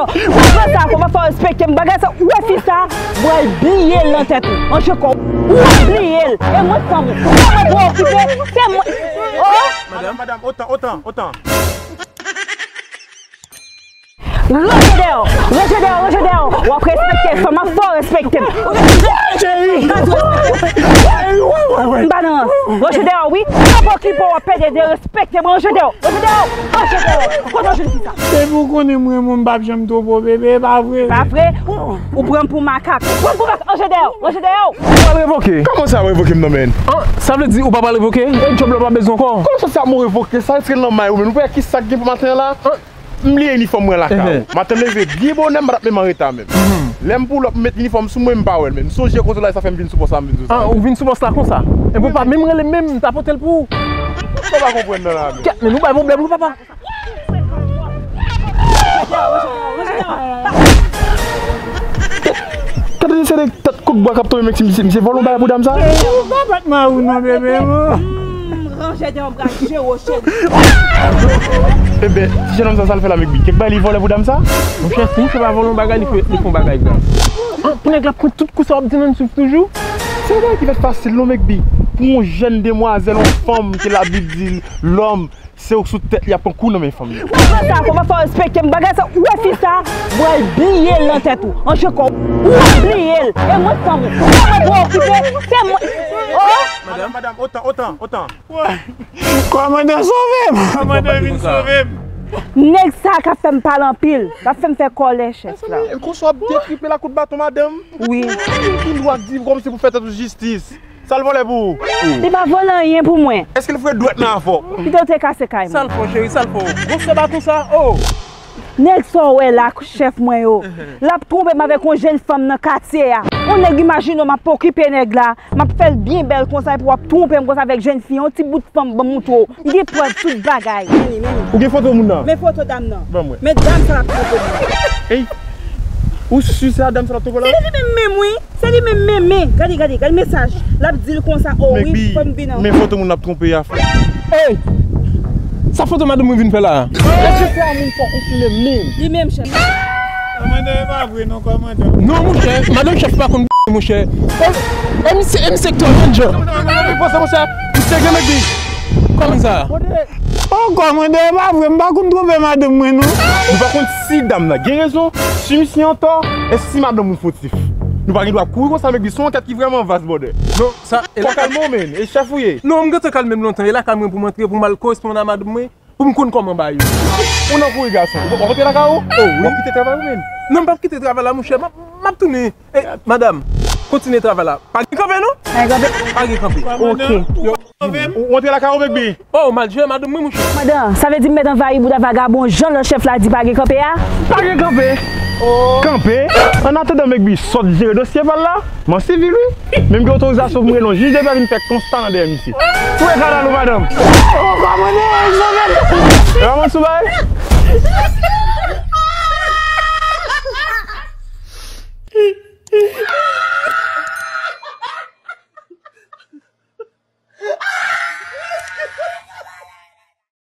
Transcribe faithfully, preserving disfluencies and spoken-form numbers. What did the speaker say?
Ou wè sa, fò w fè w respekte m. Bagay sa, ou wè fi sa, mwen bliye l nan tèt ou. An je kò, ou bliye l. E mwen fanm ou. Se mwen pou okipe, se mwen. Oh! Madam, madam, otan, otan, otan. Ranje dèyè w, ranje dèyè w, ranje dèyè w. W ap respekte fanm, fò w respekte m. Cheri! M pa nan rans. Ranje dèyè w, wi. M ap okipe w, w ap pede de respekte mwen, ranje dèyè w. Ranje dèyè w, ranje dèyè w. Kote w jwenn fi sa? Depi w konnen m renmen w, m p ap janm twonpe w, bebe, e pa vre? Pa vre? Ou pran m pou makak. Ou pran m pou makak. Ranje dèyè w, ranje dèyè w. Ou pral revoke. Kòman sa revoke m non, menn? An, sa vle di ou pa pral revoke? E djòb la w pa bezwen ankò? Kòman sa, sa mwen revoke? Sa rete nan may ou, menn. Ou pa wè ki sa k gen pou maten an la? An, M bliye inifòm mwen lakay ou. Maten m leve byen bonè, m pa t ap menm anreta menm. Lè m pull up, m met inifòm sou mwen, m pa wè l menm. M sonje konsa la, sa fè m vin sou pòs la, m vin sou sa. Ah, ou vin sou pòs la konsa? Enben ou pa menm rele m menm, m ta pote l pou ou. Sa w pa konprann nan la menm. Kèt, men nou bay pwoblèm wi papa. Gade se de tèt kout bwa k ap tonbe, men si misye, misye vòlè yon bagay pou dam sa. Ou pa bat mari w non, bebe, mwen. Ranje dèyè w, m pral jere w, cheri. Enben, ti jennonm sa, sa l fè la, Mekbi? Kèk bagay li vòlè pou dam sa? Monchè, si misye pa vòlè yon bagay, li fè, li fè yon bagay grav. An, pou nèg la pran tout kou sa w ap di nan sou toujou. Se yon bagay ki fèt fasil non, Mekbi. Pou yon jèn demwazèl, yon fanm ke Labib di lòm, se w k sou tèt li, ap pran kou nan men fanm yo. Ou wè sa, fò w fè w respekte m. Bagay sa, ou wè fi sa, mwen bliye l nan tèt ou. An je kò, ou bliye l. E mwen fanm ou. Se mwen pou okipe, se mwen. Oh! Madam, madam, otan, otan, otan. Kòmandan sove m! Kòmandan vin sove m! Nèg sa ka fè m pale anpil. L ap fè m fè kòlè chèf la. Konsa w ap detripe l a kout baton, madanm? Wi. Ou gen dwa di kòmsi pou fè tèt ou jistis. Sa l vòlè pou ou? Li pa vòlè anyen pou mwen. Èske l foure dwèt nan afè w? Kite w te kase kay mwen. Sa l fè w, cheri, sa l fè w? Gwosè baton sa, oh! Nèg sa w wè la, chèf mwen yo, l ap twonpe m avèk yon jèn fanm nan katye a. Yon nèg, imajine w, m ap okipe nèg la, m ap fè l byen bèl konsa, epi w ap twonpe m konsa avèk jèn fi, yon ti bout fanm, ban m moutre w. M gen prèv tout bagay. Men li, men li. Ou gen foto moun nan? Men foto dam nan. Ban mwen. Men dam sa l ap twonpe m nan. Ey! Ou si se a dam sa l ap twonpe w la? Se li menm menm, wi. Se li menm, men, men, gade, gade, gade mesaj. L ap di l konsa, oh wi, fò m vin an. Men foto moun l ap twonpe a, frè. Ey! Sa foto madanm mwen vin fè la a? Èske se a moun fò konfime menm? Li menm, chèf. Kòmandan, e pa vre non, kòmandan. Non, monchè, madanm chèf pa konn monchè. E, e misye, e misye k twò jèn jan. Kòmandan, kòmandan, panse, monchè. Misye gen mèt di. Kòman sa? Oh, kòmandan, e pa vre, m pa konn twonpe madanm mwen, non. Nou pa konn si dam nan gen rezon, si misye antò, e si madanm ou foti. Nou pa gen dwa kouri konsa, Mekbi, se yon ankèt ki vrèman vas, brother. Non, sa, e fò w kalme w, menn, e chèf ou ye. Non, m gentan kalme m lontan, e lakay mwen pou m antre, pou m al koresponn a madanm mwen, pou m konn kòman bagay yo. Ou nan kouri, gason. Ou, ou antre lakay ou? Oh, wi. W ap kite travay ou, menn? Non, m p ap kite travay la, monchè, m ap, m ap tounen. E, madanm, kontinye travay la. Pa gen kanpe, non? Pa gen kanpe. Pa gen kanpe. Ok. Ou, ou antre lakay ou, Mekbi? Oh, m al jere madanm mwen, monchè. Kòmandan, sa vle di m mèt anvayi bouda vagabon jan lòt chèf la di pa gen kanpe a? Pa gen kanpe! Kanpe? Annatandan Mekbi sot jere dosye pa l la, m an sivil wi. Men m gen otorizasyon pou m rele yon jij de pè vin fè konsta nan dèyè misye. Tou e kanal ou, madanm. Oh, kòmandan, sove m! E pa mwen sou bay?